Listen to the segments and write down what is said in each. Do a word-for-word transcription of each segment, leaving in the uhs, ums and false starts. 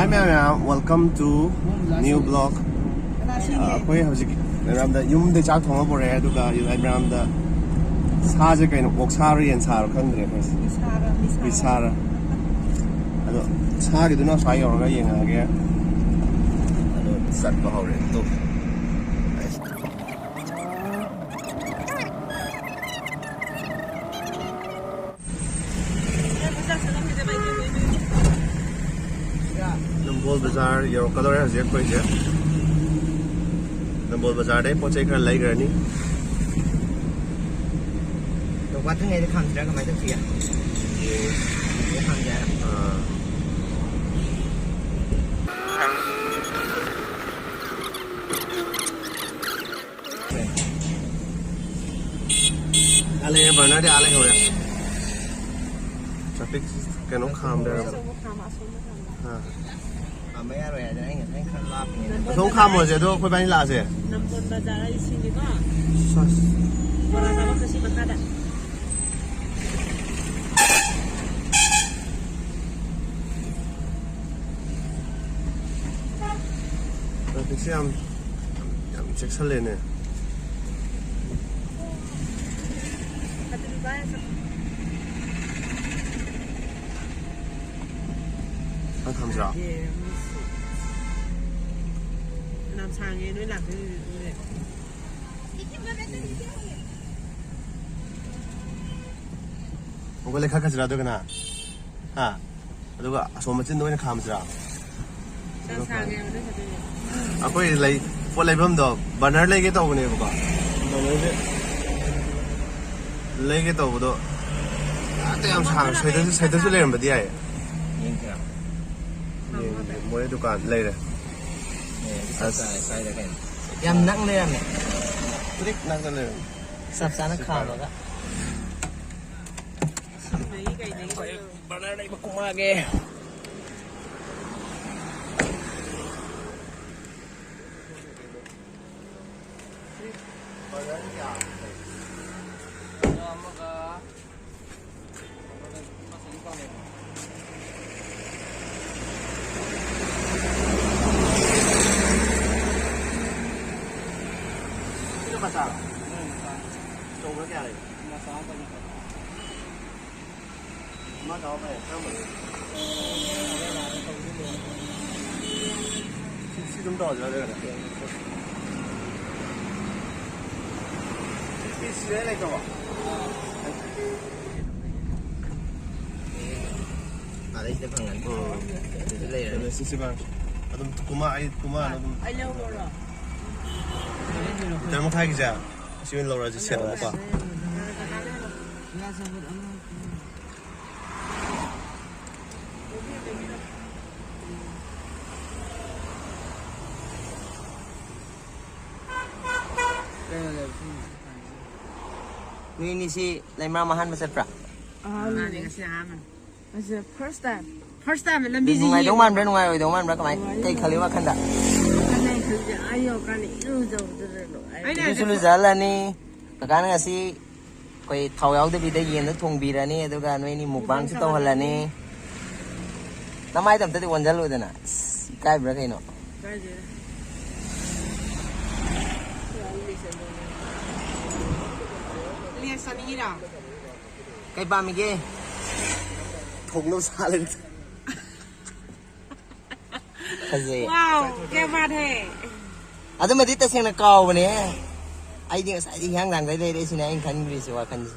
Hi ꯃꯌꯥꯝ, ꯃꯌꯥꯝ, welcome to new vlog. ꯑꯩꯈꯣꯏ ꯍꯧꯖꯤꯛ ꯃꯌꯥꯝꯗ ꯌꯨꯝꯗꯩ ꯆꯥꯛ ꯊꯣꯡꯉ ꯄꯨꯔꯛꯑꯦ, ꯑꯗꯨꯒ ꯃꯌꯥꯝꯗ ꯁꯥꯁꯦ ꯀꯩꯅꯣ, ꯑꯣꯛ ꯁꯥꯔꯣ, ꯌꯦꯟ ꯁꯥꯔꯣ ꯈꯪꯗ꯭ꯔꯦ ꯑꯩꯈꯣꯏꯁꯦ꯫ ꯍꯨꯏ ꯁꯥꯔ꯫ ꯑꯗꯣ ꯁꯥꯒꯤꯗꯨꯅ ꯁ꯭ꯋꯥꯏ ꯌꯧꯔꯒ ꯌꯦꯡꯉꯛꯑꯒꯦ꯫ ꯑꯗꯣ ꯆꯠꯄ ꯍꯧꯔꯦ꯫ ꯇꯨ꯫ ꯅꯝꯕꯣꯜ ꯕꯖꯥꯔ ꯌꯧꯔꯛꯀꯗꯧꯔꯦ ꯍꯧꯖꯤꯛ ꯑꯩꯈꯣꯏꯁꯦ꯫ ꯅꯝꯕꯣꯜ ꯕꯖꯥꯔꯗꯩ ꯄꯣꯠ ꯆꯩ ꯈꯔ ꯂꯩꯈ꯭ꯔꯅꯤ꯫ ꯋꯥꯠꯇ꯭ꯔꯤꯉꯩꯗ ꯈꯥꯝꯁꯤꯔꯥ ꯀꯃꯥꯏꯅ ꯇꯧꯁꯤꯒꯦ? ꯌꯦꯡꯉꯦ꯫ ꯈꯥꯝꯁꯦ ꯍꯥꯏꯔꯣ? ꯑꯥ꯫ ꯑꯥ ꯂꯩꯔꯦ, ꯕꯔꯅꯔꯗꯤ ꯑꯥ ꯂꯩꯍꯧꯔꯦ꯫ ꯇ꯭ꯔꯥꯐꯤꯛ ꯀꯩꯅꯣ ꯈꯥꯝꯗ ꯂꯩꯔꯝꯃꯦ꯫ ꯑꯥ꯫ ꯈꯥꯝꯕ ꯌꯥꯔꯣꯏ ꯍꯥꯏꯗꯅ ꯑꯩ ꯉꯁꯥꯏ ꯈꯔ ꯂꯥꯞꯄꯤꯉꯩꯗ꯫ ꯑꯁꯣꯝ ꯈꯥꯝꯃꯨꯔꯁꯦ, ꯑꯗꯣ ꯑꯩꯈꯣꯏ ꯕꯥꯅꯤ ꯂꯥꯛꯑꯁꯦ꯫ ꯅꯝꯕꯣꯜ ꯕꯖꯥꯔ ꯑꯩ ꯁꯤꯡꯉꯤꯀꯣ꯫ ꯁꯁ꯫ ꯕꯣꯔꯥ ꯆꯥꯐꯝꯗꯣ ꯁꯤ ꯃꯈꯥꯗ꯫ ꯇ꯭ꯔꯥꯐꯤꯛꯁꯦ ꯌꯥꯝ, ꯌꯥꯝ ꯆꯦꯛꯁꯜꯂꯦꯅꯦ꯫ ꯈꯔ ꯊꯝꯁꯤꯔꯣ? ꯌꯥꯝ ꯁꯥꯡꯉꯦ ꯅꯣꯏ ꯂꯥꯛꯇꯣꯏꯗꯨꯗꯤ꯫ ꯑꯃꯨꯛꯀ ꯂꯩꯈꯠꯈ꯭ꯔꯁꯤꯔꯥ ꯑꯗꯨꯒꯅ? ꯍꯥ? ꯑꯗꯨꯒ ꯑꯁꯣꯝ ꯃꯆꯤꯟꯗ ꯑꯣꯏꯅ ꯈꯥꯝꯁꯤꯔꯥ? ꯆꯥꯛ ꯁꯥꯒꯦ ꯍꯥꯏꯕ ꯅꯠꯇ꯭ꯔꯗꯤ? ꯑꯩꯈꯣꯏ ꯂꯩ, ꯄꯣꯠ ꯂꯩꯐꯝꯗꯣ ꯕꯔꯅꯔ ꯂꯩꯒꯦ ꯇꯧꯕꯅꯦꯕꯀꯣ꯫ ꯕꯔꯅꯔꯁꯦ ꯂꯩꯒꯦ ꯇꯧꯕꯗꯣ ꯑꯇ ꯌꯥꯝ ꯁꯥꯡꯅ ꯁꯩꯗꯁꯨ, ꯁꯩꯗꯁꯨ ꯂꯩꯔꯝꯕꯗꯤ ꯌꯥꯏꯌꯦ꯫ ꯌꯦꯡꯁꯤꯔꯥ? ꯌꯦꯡꯁꯦ꯫ ꯃꯣꯔꯦ ꯗꯨꯀꯥꯟ ꯂꯩꯔꯦ꯫ ꯑꯦ, ꯑꯗꯨ ꯆꯞ ꯑꯁ꯫ ꯆꯥꯔꯦ, ꯁ꯭ꯋꯥꯏꯗ ꯀꯩꯅꯣ꯫ ꯌꯥꯝ ꯅꯛ ꯂꯩꯔꯝꯃꯦ꯫ ꯄ꯭ꯔꯤꯛ ꯅꯛꯅ ꯂꯩꯔꯝꯃꯦ꯫ ꯆꯞ ꯆꯥꯅ ꯁꯤ ꯈꯥꯝꯃꯒ꯫ ꯕꯔꯅꯔ ꯂꯩꯕ ꯀꯨꯝꯃꯛꯑꯒꯦ꯫ ꯁꯤ, ꯁꯤ ꯑꯗꯨꯝ ꯇꯧꯔꯁꯤꯔ ꯑꯗꯨꯒꯅꯦ? ꯁꯤ, ꯁꯤ ꯁꯤꯗ ꯂꯩꯇ꯭ꯔꯕꯣ? ꯑꯥꯗꯩ ꯁꯤꯗ ꯐꯪꯒꯅꯤ꯫ ꯑꯗꯨꯗ ꯂꯩꯔꯅꯤ꯫ ꯁꯤ, ꯁꯤ ꯐꯪ-, ꯑꯗꯨꯝ ꯀꯨꯃꯥ, ꯑꯩ ꯀꯨꯃꯥꯅ ꯑꯗꯨꯝ꯫ ꯑꯩ ꯂꯧꯔꯣꯔꯣ? ꯂꯤꯇꯔ ꯃꯈꯥꯏꯒꯤꯁꯦ? ꯑꯁꯤ ꯑꯣꯏꯅ ꯂꯧꯔꯁꯤ, ꯁꯦꯠ ꯑꯃꯀꯣ꯫ ꯅꯣꯏ ꯑꯅꯤꯁꯤ ꯂꯩꯃꯔꯥꯝ ꯑꯍꯥꯟꯕ ꯆꯠꯄ꯭ꯔꯥ? ꯑꯍꯥꯟꯕꯅꯦ꯫ ꯃꯥꯅꯦ, ꯉꯁꯤ ꯑꯍꯥꯟꯕꯅꯦ꯫ ꯉꯁꯤ first time꯫ First time ꯂꯝꯕꯤꯁꯤ ꯅꯨꯡꯉꯥꯏꯗꯧ ꯌꯦꯡꯕ꯫ ꯃꯥꯟꯕ꯭ꯔꯥ, ꯅꯨꯡꯉꯥꯏꯔꯣꯏꯗꯧ ꯃꯥꯟꯕ꯭ꯔꯥ? ꯀꯃꯥꯏ, ꯅꯨꯡꯉꯥꯏꯅꯤ꯫ ꯀꯩ ꯈꯜꯂꯤ ꯋꯥꯈꯟꯗ? ꯋꯥꯈꯜꯗ ꯑꯩ ꯈꯜꯂꯤꯁꯦ ꯑꯥ ꯌꯧꯔꯀꯥꯟꯗ ꯏꯔꯨ ꯂꯨꯖꯍꯧꯗꯣꯏꯔꯥ ꯂꯣꯏꯔꯦ꯫ ꯑꯩꯅ ꯏꯔꯨꯁꯨ ꯍꯥꯏꯗꯤ ꯂꯨꯖꯍꯜꯂꯅꯤ꯫ ꯀꯀꯥꯅ ꯉꯁꯤ ꯑꯩꯈꯣꯏ ꯊꯥꯎ ꯌꯥꯎꯗꯕꯤꯗ ꯌꯦꯟꯗꯣ ꯊꯣꯡꯕꯤꯔꯅꯤ, ꯑꯗꯨꯒ ꯅꯣꯏꯅꯤ mukbangꯁꯨ ꯇꯧꯍꯜꯂꯅꯤ꯫ ꯅꯃꯥꯏꯗꯣ ꯑꯝꯇꯗꯤ ꯑꯣꯟꯁꯤꯜꯂꯨꯗꯅ꯫ ꯑꯁ, ꯏꯀꯥꯏꯕ꯭ꯔꯥ ꯀꯩꯅꯣ? ꯏꯀꯥꯏꯗꯦꯗ꯫ ꯂꯦꯁ ꯆꯥꯅꯤꯡꯉꯤꯔꯣ? ꯀꯩ ꯄꯥꯝꯃꯤꯒꯦ? ꯊꯣꯡꯅꯕ ꯁꯥ ꯂꯩꯔꯦ꯫ ꯐꯖꯩ꯫ Wow, क्या बात है? ꯑꯗꯨꯃꯗꯤ ꯇꯁꯦꯡꯅ ꯀꯥꯎꯕꯅꯦ꯫ ꯑꯩꯗꯤ ꯉꯁꯥꯏꯗꯤ ꯍꯤꯌꯥꯡ ꯊꯥꯡꯗꯩ ꯂꯩꯔꯛꯏꯁꯤꯅꯦ ꯑꯩꯅ ꯈꯟꯈ꯭ꯔꯤꯁꯦ ꯋꯥꯈꯜꯁꯦ꯫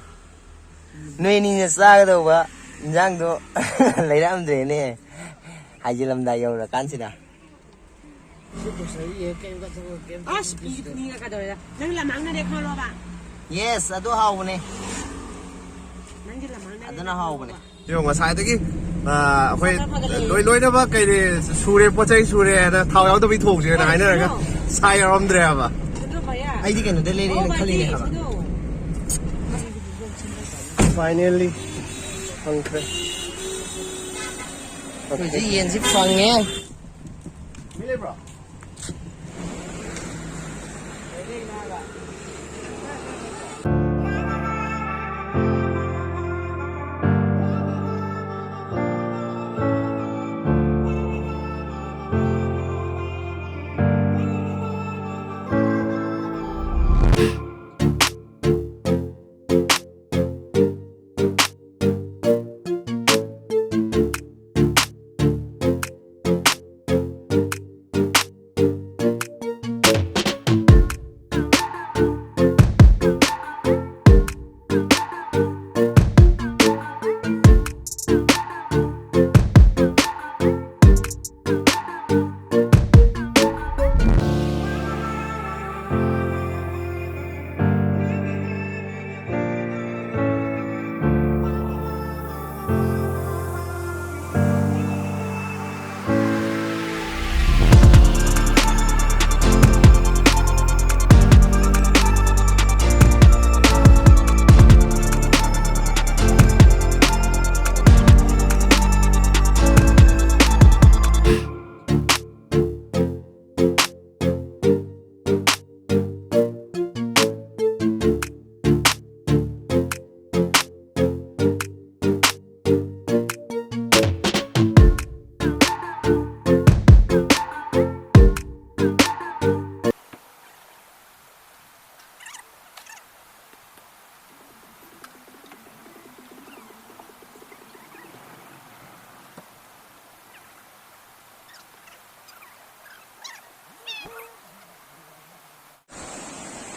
ꯅꯣꯏ ꯑꯅꯤꯅ ꯆꯥꯒꯗꯧꯕ ꯏꯟꯖꯥꯡꯗꯣ ꯂꯩꯔꯛꯑꯝꯗ꯭ꯔꯦꯅꯦ꯫ ꯍꯥꯏꯖꯤꯜꯂꯝꯗꯥꯏ ꯌꯧꯔꯀꯥꯟꯁꯤꯗ꯫ ꯑꯁ, ꯃꯤꯒ ꯀꯩꯗꯧꯔꯦ? ꯅꯪ ꯂꯝꯃꯥꯡꯅꯔꯦ ꯈꯜꯂꯣꯕ꯫ Yes, ꯑꯗꯨ ꯍꯥꯎꯕꯅꯦ꯫ ꯅꯪꯒꯤ ꯂꯝꯃꯥꯡꯅꯔꯦ ꯑꯗꯨꯅ ꯍꯥꯎꯕꯅꯦ꯫ ꯈꯜꯂꯣꯕ꯫ ꯌꯦꯡꯉꯣ, ꯉꯁꯥꯏꯗꯒꯤ, ꯑ, ꯑꯩꯈꯣꯏ ꯃꯁꯥ ꯐꯒꯠꯂꯛꯑꯦ꯫ ꯂꯣꯏ-, ꯂꯣꯏꯅꯃꯛ ꯀꯩꯅꯤ, ꯁꯨꯔꯦ, ꯄꯣꯠ ꯆꯩ ꯁꯨꯔꯦ ꯍꯥꯏꯅ ꯊꯥꯎ ꯌꯥꯎꯗꯕꯤ ꯊꯣꯡꯁꯦꯅ ꯍꯣꯏ, ꯍꯥꯏꯅꯔꯒ ꯁꯤꯗꯣ꯫ ꯁꯥ ꯌꯥꯎꯔꯝꯗ꯭ꯔꯦ ꯍꯥꯏꯕ꯫ ꯁꯤꯗꯣ ꯚꯩꯌꯥ꯫ ꯑꯩꯗꯤ ꯀꯩꯅꯣꯗ ꯂꯩꯔꯛꯑꯦꯅ ꯑꯣ, ꯈꯜꯂꯤꯅꯦ ꯚꯩꯌꯥ, ꯍꯥꯏꯕ꯫ ꯁꯤꯗꯣ꯫ Finally ꯐꯪꯈ꯭ꯔꯦ꯫ ꯍꯧꯖꯤꯛ ꯌꯦꯟꯁꯤ ꯐꯪꯉꯦ꯫ ꯃꯤ ꯂꯩꯕ꯭ꯔꯣ?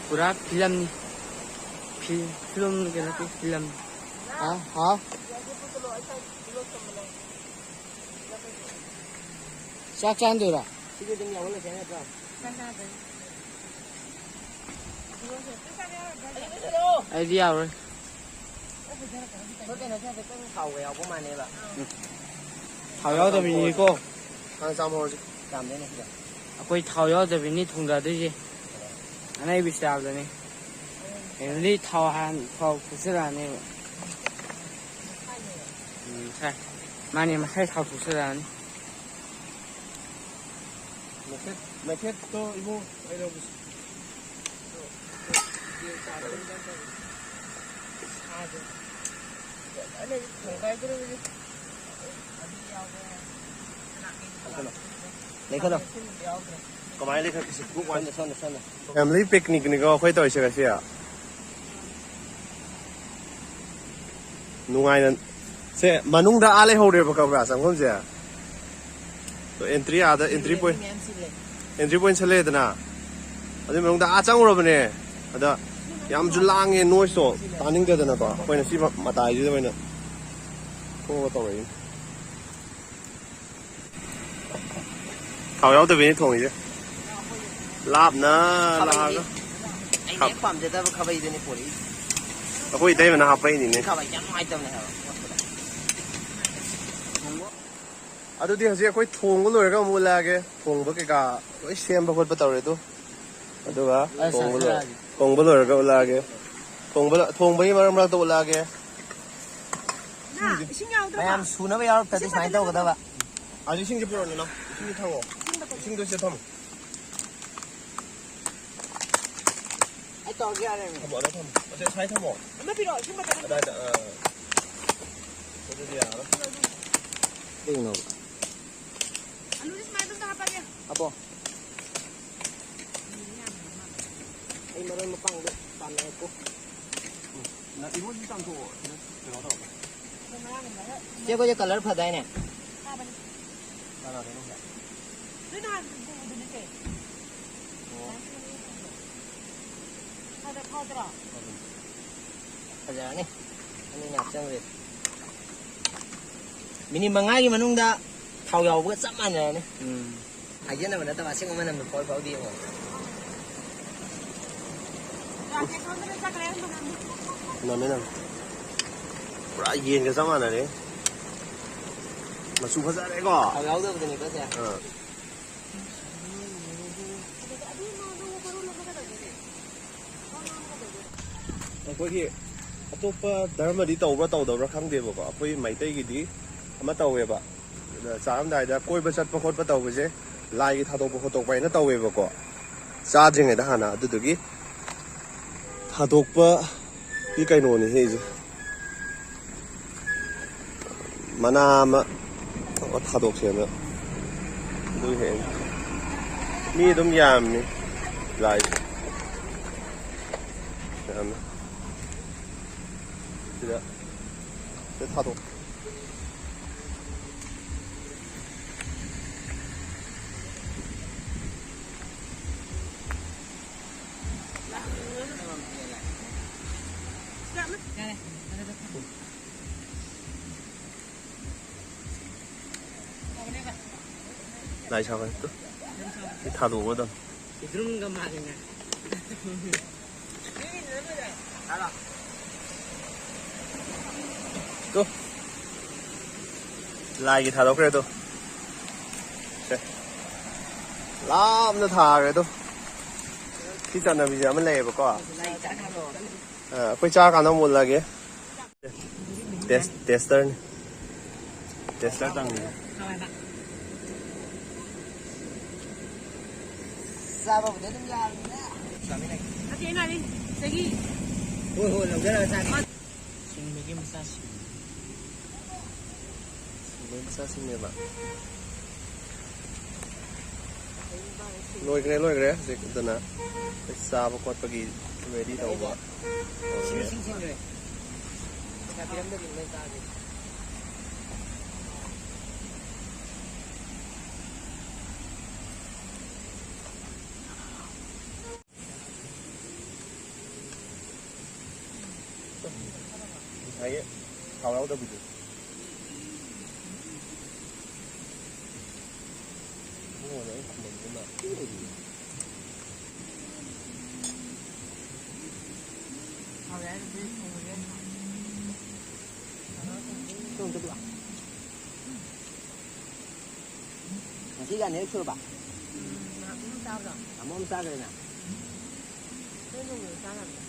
ꯄꯨꯔꯥ ꯐꯤꯂꯝꯅꯤ꯫ ꯐꯤ-, ꯐꯤꯂꯝ ꯀꯩꯅꯣ ꯅꯠꯇꯦ, ꯐꯤꯂꯝ꯫ ꯍꯥ? ꯍꯥ? ꯆꯥꯛ ꯆꯥꯍꯟꯗꯣꯏꯔꯣ? ꯁꯤꯗꯤ ꯑꯗꯨꯝ ꯌꯥꯎꯍꯜꯂꯁꯦ ꯅꯠꯇ꯭ꯔꯣ? ꯑꯩꯗꯤ ꯌꯥꯔꯣꯏ꯫ ꯊꯥꯎ ꯌꯥꯎꯗꯕꯤꯅꯤꯀꯣ꯫ ꯍꯥꯟꯅ ꯆꯥꯝꯍꯧꯔꯁꯤ꯫ ꯆꯥꯝꯗꯣꯏꯅꯦ ꯁꯤꯗ꯫ ꯑꯩꯈꯣꯏ ꯊꯥꯎ ꯌꯥꯎꯗꯕꯤꯅꯤ ꯊꯣꯡꯗꯗꯣꯏꯁꯦ꯫ ꯑꯅꯩꯕꯤ ꯏꯁꯇꯥꯏꯜꯗꯅꯤ꯫ ꯀꯩꯅꯣꯗꯤ ꯊꯥꯎ ꯍꯥꯟ-, ꯊꯥꯎ ꯊꯣꯛꯆꯔꯛꯑꯅꯦꯕ꯫ ꯎꯝ, ꯁꯥꯏ꯫ ꯃꯥꯅꯦ, ꯃꯁꯥꯏ ꯊꯥꯎ ꯊꯣꯛꯆꯔꯛꯑꯅꯤ꯫ ꯃꯩꯈꯦꯠ-, ꯃꯩꯈꯦꯠꯇꯣ ꯏꯕꯨꯡ ꯑꯩ ꯂꯧꯒꯦ꯫ ꯂꯩꯈꯠꯂꯣ꯫ ꯀꯃꯥꯏꯅ ꯂꯩꯈꯠꯀꯦ ꯁꯤ? ꯒ꯭ꯔꯨꯞ ꯋꯥꯟꯗ ꯁꯣꯝꯗ, ꯁꯣꯝꯗ꯫ ꯐꯦꯃꯤꯂꯤ ꯄꯤꯛꯅꯤꯛꯅꯤꯀꯣ ꯑꯩꯈꯣꯏ ꯇꯧꯔꯤꯁꯦ ꯉꯁꯤ꯫ ꯅꯨꯡꯉꯥꯏꯅ ꯁꯦ ꯃꯅꯨꯡꯗ ꯑꯥ ꯂꯩꯍꯧꯔꯦꯕ, ꯈꯪꯕ꯭ꯔꯥ? ꯆꯪꯐꯝꯁꯦ꯫ ꯑꯦꯟꯇ꯭ꯔꯤ ꯑꯥꯗ, ꯑꯦꯟꯇ꯭ꯔꯤ ꯄꯣꯏꯟ, ꯑꯦꯟꯇ꯭ꯔꯤ ꯄꯣꯏꯟ ꯁꯠꯂꯛꯑꯦꯗꯅ, ꯑꯗꯨꯒꯤ ꯃꯅꯨꯡꯗ ꯑꯥ ꯆꯪꯉꯨꯔꯕꯅꯦ꯫ ꯑꯗ ꯌꯥꯝꯁꯨ ꯂꯥꯡꯉꯦ, ꯅꯣꯏꯁꯇꯣ ꯇꯥꯅꯤꯡꯗꯗꯅꯀꯣ ꯑꯩꯈꯣꯏꯅ ꯁꯤ ꯃꯇꯥꯏꯁꯤꯗ ꯑꯣꯏꯅ ꯊꯣꯛꯑꯒ ꯇꯧꯔꯛꯏꯅꯦ꯫ ꯊꯥꯎ ꯌꯥꯎꯗꯕꯤꯅꯦ ꯊꯣꯡꯉꯤꯁꯦ꯫ ꯂꯥꯞꯅ ꯂꯥꯛꯑꯒ꯫ ꯑꯩꯅ ꯍꯦꯛ ꯄꯥꯝꯖꯗꯕ ꯈꯥꯕꯩꯗꯨꯅꯦ ꯄꯣꯔꯛꯏꯁꯦ꯫ ꯑꯩꯈꯣꯏ ꯏꯇꯩꯃꯅ ꯍꯥꯞꯄꯛꯏꯅꯤꯅꯦ꯫ ꯈꯥꯕꯩ ꯌꯥꯝ ꯅꯨꯡꯉꯥꯏꯇꯕꯅꯦ ꯍꯥꯏꯕ꯫ ꯑꯗꯨꯗꯤ ꯍꯧꯖꯤꯛ ꯑꯩꯈꯣꯏ ꯊꯣꯡꯕ ꯂꯣꯏꯔꯒ ꯑꯃꯨꯛ ꯎꯠꯂꯛꯑꯒꯦ꯫ ꯊꯣꯡꯕ ꯀꯩꯀꯥ ꯂꯣꯏ ꯁꯦꯝꯕ ꯈꯣꯠꯄ ꯇꯧꯔꯦ ꯑꯗꯨ꯫ ꯑꯗꯨꯒ ꯑꯩ ꯊꯣꯡꯕ ꯂꯣꯏ-, ꯆꯥꯊꯔꯛꯑꯒꯦ꯫ ꯊꯣꯡꯕ ꯂꯣꯏꯔꯒ ꯎꯠꯂꯛꯑꯒꯦ꯫ ꯊꯣꯡꯕ ꯂ-, ꯊꯣꯡꯕꯒꯤ ꯃꯔꯛ ꯃꯔꯛꯇ ꯎꯠꯂꯛꯑꯒꯦ꯫ ꯏꯁꯤꯡ ꯌꯥꯎꯗ꯭ꯔꯕ? ꯃꯌꯥꯝ ꯁꯨꯅꯕ ꯌꯥꯎꯔꯛꯇ꯭ꯔꯗꯤ ꯏꯁꯤꯡ ꯁꯨꯃꯥꯏꯅ ꯕꯣꯇꯜ ꯇꯧꯒꯗꯕ꯫ ꯑꯗꯨ ꯏꯁꯤꯡꯁꯦ ꯄꯨꯔꯛꯑꯣ, ꯅꯅꯥꯎ꯫ ꯏꯁꯤꯡꯁꯦ ꯊꯝꯃꯣ꯫ ꯏꯁꯤꯡꯗꯣ ꯁꯤꯗ ꯊꯝꯃꯣ꯫ ꯑꯩ ꯇꯧꯔꯒꯦ ꯌꯥꯔꯦ꯫ ꯊꯝꯃꯣ, ꯑꯗ ꯊꯝꯃꯣ꯫ ꯑꯁ, ꯁ꯭ꯋꯥꯏ ꯊꯝꯃꯣ꯫ ꯑꯃ ꯄꯤꯔꯛꯑꯣ, ꯏꯁꯤꯡ ꯕꯣꯇꯜ ꯑꯃ꯫ ꯑꯗꯥꯏꯗ, ꯑꯥ꯫ ꯑꯗꯨꯗꯤ ꯌꯥꯔꯣꯏ꯫ ꯀꯩꯅꯣ? ꯑꯂꯨꯗꯤ ꯁꯨꯃꯥꯏꯅ ꯑꯗꯨꯝ ꯍꯥꯞꯄꯒꯦ꯫ ꯍꯥꯞꯄꯣ꯫ ꯑꯩ ꯃꯔꯣꯏ ꯃꯄꯥꯡꯗꯣ ꯄꯥꯝꯃꯦꯀꯣ꯫ ꯎꯝ꯫ ꯅ-, ꯏꯔꯣꯟꯕ ꯆꯥꯝꯊꯣꯛꯑꯣ꯫ ꯁꯤꯗ ꯀꯩꯅꯣ ꯇꯧꯔꯒ꯫ ꯆꯦ, ꯑꯩꯈꯣꯏꯁꯦ ꯀꯂꯔ ꯐꯗꯥꯏꯅꯦ? ꯐꯕꯅꯤ꯫ ꯀꯅꯥꯗꯅꯣ ꯍꯦꯛ? ꯅꯣꯏ ꯅꯍꯥꯟ ꯄꯨꯕꯗꯨ ꯅꯠꯇꯦ꯫ ꯑꯣ꯫ ꯐꯖꯔꯅꯤ꯫ ꯑꯅꯤꯅ ꯍꯥꯞꯆꯟꯈ꯭ꯔꯦ꯫ ꯃꯤꯅꯤꯠ ꯃꯉꯥꯒꯤ ꯃꯅꯨꯡꯗ ꯊꯥꯎ ꯌꯥꯎꯕꯒ ꯆꯞ ꯃꯥꯟꯅꯔꯅꯤ꯫ ꯎꯝ꯫ ꯍꯥꯏꯖꯅꯕ ꯅꯠꯇꯕ ꯑꯁꯦꯡꯕ ꯃꯅꯝꯗꯣ ꯐꯥꯎ ꯐꯥꯎꯗꯤ ꯌꯦꯡꯉꯣ꯫ ꯅꯝꯃꯦ, ꯅꯝꯃꯦ꯫ ꯄꯨꯔꯥ ꯌꯦꯟꯒ ꯆꯞ ꯃꯥꯟꯅꯔꯦ꯫ ꯃꯆꯨ ꯐꯖꯔꯦꯀꯣ? ꯊꯥꯎ ꯌꯥꯎꯗꯕꯗꯨꯅꯤꯀꯣ ꯁꯦ꯫ ꯑꯥ꯫ ꯑꯩꯈꯣꯏꯒꯤ ꯑꯇꯣꯞꯄ ꯙꯔꯃꯗꯤ ꯇꯧꯕ꯭ꯔꯥ ꯇꯧꯗꯕ꯭ꯔꯥ ꯈꯪꯗꯦꯕꯀꯣ, ꯑꯩꯈꯣꯏ ꯃꯩꯇꯩꯒꯤꯗꯤ ꯑꯃ ꯇꯧꯋꯦꯕ꯫ ꯑꯗ ꯆꯥꯔꯝꯗꯥꯏꯗ ꯀꯣꯏꯕ ꯆꯠꯄ ꯈꯣꯠꯄ ꯇꯧꯕꯁꯦ ꯂꯥꯏꯒꯤ ꯊꯥꯗꯣꯛꯄ ꯈꯣꯠꯇꯣꯛꯄ ꯍꯥꯏꯅ ꯇꯧꯋꯦꯕꯀꯣ꯫ ꯆꯥꯗ꯭ꯔꯤꯉꯩꯗ ꯍꯥꯟꯅ ꯑꯗꯨꯗꯨꯒꯤ ꯊꯥꯗꯣꯛꯄꯒꯤ ꯀꯩꯅꯣꯅꯤ ꯍꯦꯛꯏꯁꯦ꯫ ꯃꯅꯥ ꯑꯃ ꯊꯥꯗꯣꯛꯁꯦꯅ꯫ ꯑꯗꯨ ꯍꯦꯛ ꯃꯤ ꯑꯗꯨꯝ ꯌꯥꯝꯃꯤ ꯂꯥꯏꯁꯦ꯫ ꯌꯥꯝꯃꯤ꯫ ꯁꯤꯗ ꯁꯤꯗ ꯊꯥꯗꯣꯛ꯫ ꯂꯥꯏ ꯁꯥꯕ ꯅꯠꯇꯦ꯫ ꯁꯤ ꯊꯥꯗꯣꯛꯑꯒꯗꯝ꯫ ꯏꯗ꯭ꯔꯨꯝꯒ ꯃꯥꯜꯂꯤꯅꯦ꯫ ꯇꯨ꯫ ꯂꯥꯏꯒꯤ ꯊꯥꯗꯣꯛꯈ꯭ꯔꯦ ꯇꯨ꯫ ꯁꯦ꯫ ꯂꯥꯞꯅ ꯊꯥꯈ꯭ꯔꯦ ꯇꯨ꯫ ꯁꯤ ꯆꯠꯅꯕꯤꯁꯦ ꯑꯃ ꯂꯩꯌꯦꯕꯀꯣ꯫ ꯑ, ꯑꯩꯈꯣꯏ ꯆꯥꯔꯀꯥꯟꯗ ꯑꯃꯨꯛ ꯎꯠꯂꯒꯦ꯫ ꯇꯦꯁ-, ꯇꯦꯁꯇꯔꯅꯤ꯫ ꯇꯦꯁꯇꯔ ꯇꯪꯉꯤ꯫ ꯍꯥꯎꯋꯦꯕ꯫ ꯆꯥꯕꯕꯨꯗꯤ ꯑꯗꯨꯝ ꯌꯥꯕꯅꯤꯅ꯫ ꯆꯥꯃꯤꯟꯅꯒꯦ꯫ ꯅꯠꯇꯦ, ꯑꯩꯅ ꯍꯥꯏꯗꯤ ꯁꯤꯗꯒꯤ꯫ ꯍꯣꯏ, ꯍꯣꯏ, ꯂꯧꯖꯔꯒ ꯆꯥꯒꯦ꯫ ꯁꯤꯡꯕꯒꯤ ꯃꯆꯥꯁꯤꯡ꯫ ꯁꯤꯡꯕꯒꯤ ꯃꯆꯥꯁꯤꯡꯅꯦꯕ꯫ ꯂꯣꯏꯈ꯭ꯔꯦ, ꯂꯣꯏꯈ꯭ꯔꯦ꯫ ꯍꯧꯖꯤꯛ ꯑꯗꯨꯅ ꯑꯩꯈꯣꯏ ꯆꯥꯕ ꯈꯣꯠꯄꯒꯤ ꯔꯦꯗꯤ ꯇꯧꯕ ꯍꯧꯔꯦ꯫ ꯁꯤꯡꯈ꯭ꯔꯦ꯫ ꯄꯩꯁꯥ ꯄꯤꯔꯝꯗꯕꯤꯗ ꯂꯣꯏ ꯆꯥꯒꯦ꯫ ꯉꯁꯥꯏꯒꯤ ꯊꯥꯎ ꯌꯥꯎꯗꯕꯤꯗꯨ꯫ ꯏꯕꯨꯡꯉꯣꯅꯦ ꯑꯩ ꯈꯨꯝꯕꯝꯁꯤꯃ꯫ ꯊꯥꯎ ꯌꯥꯎꯗꯕꯤ ꯊꯣꯡꯉꯒꯦ꯫ ꯆꯣ, ꯑꯝꯇ ꯄꯨꯔꯛꯑꯣ꯫ ꯉꯁꯤꯒꯤ ꯑꯅꯤꯔꯛ ꯁꯨꯔꯕ? ꯎꯝ, ꯅꯍꯥꯟ ꯑꯍꯨꯝ ꯆꯥꯕꯗꯣ꯫ ꯑꯃ ꯑꯃ ꯆꯥꯈ꯭ꯔꯦꯅ? ꯑꯩꯈꯣꯏ ꯅꯣꯡꯃꯗ ꯆꯥ ꯉꯝꯗꯦ꯫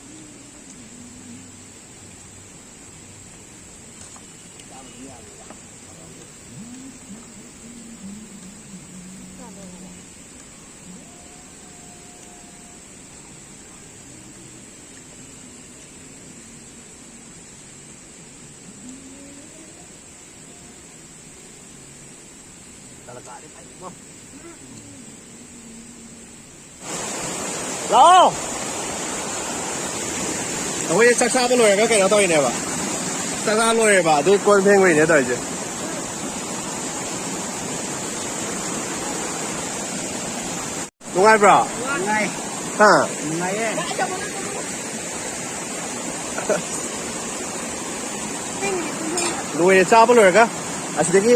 ꯆꯥꯕꯗꯤ ꯌꯥꯔꯣꯏꯗ꯫ ꯆꯥꯕ ꯌꯥꯔꯣꯏꯗ꯫ ꯂꯥꯛꯑꯣ꯫ ꯑꯩꯈꯣꯏ ꯆꯥꯛ ꯆꯥꯕ ꯂꯣꯏꯔꯒ ꯀꯩꯅꯣ ꯇꯧꯔꯤꯅꯦꯕ꯫ ꯆꯥꯛ ꯆꯥ ꯂꯣꯏꯔꯦꯕ, ꯑꯗꯨꯏ ꯀꯣꯟ ꯐꯦꯡꯕꯩꯅꯦ ꯇꯧꯔꯤꯁꯦ꯫ ꯅꯨꯡꯉꯥꯏꯕ꯭ꯔꯣ? ꯅꯨꯡꯉꯥꯏ꯫ ꯍꯥ? ꯅꯨꯡꯉꯥꯏꯌꯦ꯫ ꯂꯣꯏꯔꯦ ꯆꯥꯕ ꯂꯣꯏꯔꯒ꯫ ꯑꯁꯤꯗꯒꯤ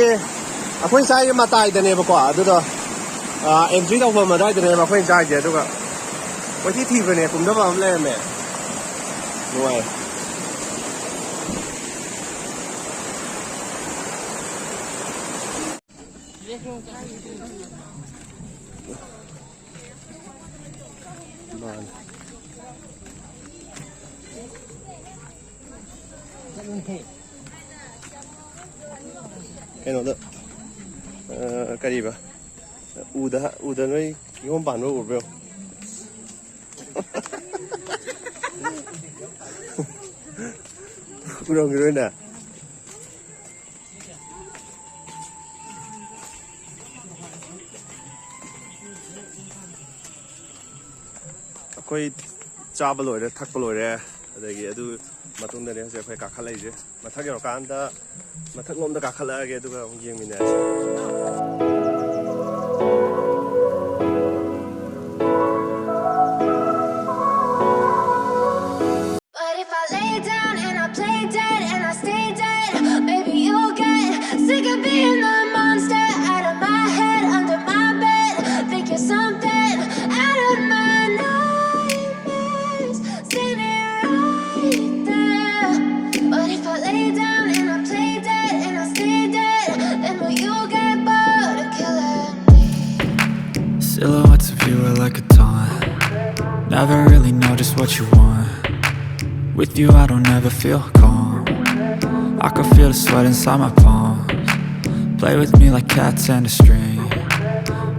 ꯑꯩꯈꯣꯏ ꯁ꯭ꯋꯥꯏꯒꯤ ꯃꯇꯥꯏꯗꯅꯦꯕꯀꯣ, ꯑꯗꯨꯗꯣ, ꯑꯥ, entry ꯇꯧꯐꯝ ꯑꯗꯨꯋꯥꯏꯗꯅꯦꯕ ꯑꯩꯈꯣꯏꯅ ꯆꯥꯏꯁꯦ꯫ ꯑꯗꯨꯒ ꯀꯣꯏꯊꯤ ꯊꯤꯕꯅꯦ, ꯀꯨꯝꯊꯕ ꯑꯃ ꯂꯩꯔꯝꯃꯦ꯫ ꯅꯨꯡꯉꯥꯏ꯫ ꯃꯥꯅꯦ꯫ ꯀꯩꯅꯣꯗ, ꯑ, ꯀꯔꯤꯕ? ꯎꯗ, ꯎꯗ ꯅꯣꯏ ꯀꯤꯍꯣꯝ ꯄꯥꯟꯕ ꯎꯕ꯭ꯔꯣ? ꯎꯔꯝꯈꯤꯔꯣꯏꯅꯦ꯫ ꯑꯩꯈꯣꯏ ꯆꯥꯕ ꯂꯣꯏꯔꯦ, ꯊꯛꯄ ꯂꯣꯏꯔꯦ, ꯑꯗꯒꯤ ꯑꯗꯨ ꯃꯇꯨꯡꯗꯅꯦ ꯍꯧꯖꯤꯛ ꯑꯩꯈꯣꯏ ꯀꯥꯈꯠꯂꯛꯏꯁꯦ꯫ ꯃꯊꯛ ꯌꯧꯔꯀꯥꯟꯗ ꯃꯊꯛꯂꯣꯝꯗ ꯀꯥꯈꯠꯂꯛꯑꯒꯦ, ꯑꯗꯨꯒ ꯑꯃꯨꯛ ꯌꯦꯡꯃꯤꯟꯅꯔꯁꯤ꯫ But if I lay down and I play dead, Never really know just what you want. With you, I don't ever feel calm. I can feel the sweat inside my palms. Play with me like cats and a string.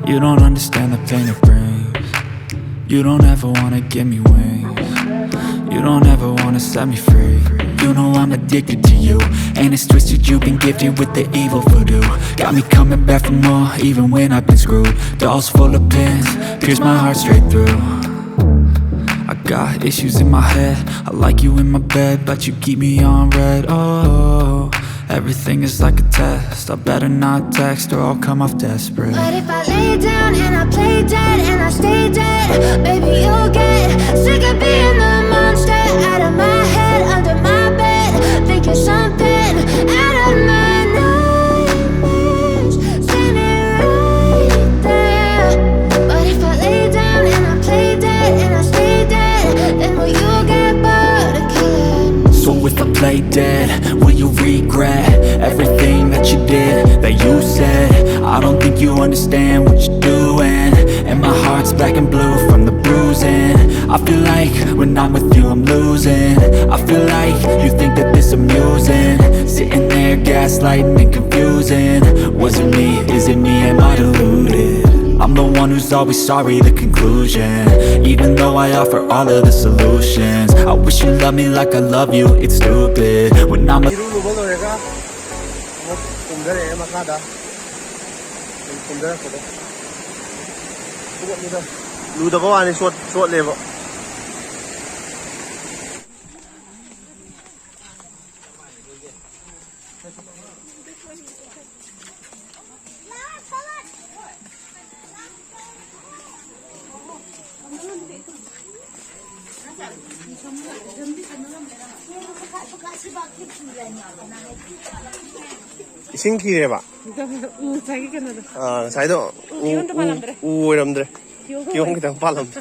You don't understand the pain it brings. You don't ever wanna give me wings. You don't ever wanna set me free. You know I'm addicted to you, and it's twisted. You've been gifted with the evil voodoo. Got me coming back for more, even when I've been screwed. Dolls full of pins, pierce my heart straight through. I got issues in my head. I like you in my bed, but you keep me on red. Oh, everything is like a test. I better not text or I'll come off desperate. But if I lay down and I play dead and I stay dead, baby, you'll get sick of being the monster out of my head, under my bed. Think you're something out of my nightmares, standing right there. But if I lay down and I play dead and I stay dead, then will you get bored of killing me? So if I play dead, will you regret everything that you did, that you said? I don't think you understand what you're doing. And my heart's black and blue from the bruising. I feel like when I'm with you, I'm losing. I feel like you think that this amusing. Sitting there gaslighting and confusing. Was it me? Is it me? Am I deluded? I'm the one who's always sorry, the conclusion. Even though I offer all of the solutions, I wish you loved me like I love you. It's stupid when I'm a ꯏꯔꯨ ꯂꯨꯕ ꯂꯣꯏꯔꯒ ꯑꯃꯨꯛ ꯀꯨꯝꯊꯔꯛꯑꯦ ꯃꯈꯥꯗ꯫ ꯀꯨꯝꯊꯔꯛꯄꯗ ꯈꯣꯡꯎꯞꯅꯤꯗ꯫ ꯂꯨꯗꯕ ꯋꯥꯅꯤ, ꯆꯣꯠ-, ꯆꯣꯠꯂꯦꯕ꯫ ꯏꯁꯤꯡ ꯈꯤꯔꯦꯕ? ꯎ ꯉꯁꯥꯏꯒꯤ ꯀꯩꯅꯣꯗꯣ꯫ ꯑꯥ, ꯉꯁꯥꯏꯗꯣ ꯎ, ꯀꯤꯍꯣꯝꯗꯣ ꯎ, ꯃꯥꯜꯂꯝꯗ꯭ꯔꯦ꯫ ꯎ ꯑꯣꯏꯔꯝꯗ꯭ꯔꯦ꯫ ꯀꯤꯍꯣꯝ ꯀꯤꯍꯣꯝ ꯑꯣꯏꯔꯝꯗ꯭ꯔꯦ꯫ ꯈꯤꯇꯪ ꯄꯥꯜꯂꯝꯃꯦ꯫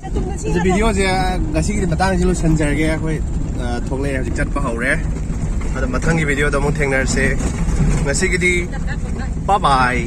ꯑꯗꯨ ꯚꯤꯗꯤꯑꯣꯁꯦ ꯉꯁꯤꯒꯤꯗꯤ ꯃꯇꯥꯡꯁꯤ ꯂꯣꯏꯁꯤꯟꯖꯔꯒꯦ꯫ ꯑꯩꯈꯣꯏ, ꯑ, ꯊꯣꯛꯂꯛꯑꯦ, ꯍꯧꯖꯤꯛ ꯆꯠꯄ ꯍꯧꯔꯦ꯫ ꯑꯗꯣ ꯃꯊꯪꯒꯤ ꯚꯤꯗꯤꯑꯣꯗ ꯑꯃꯨꯛ ꯊꯦꯡꯅꯔꯁꯦ꯫ ꯉꯁꯤꯒꯤꯗꯤ bye bye꯫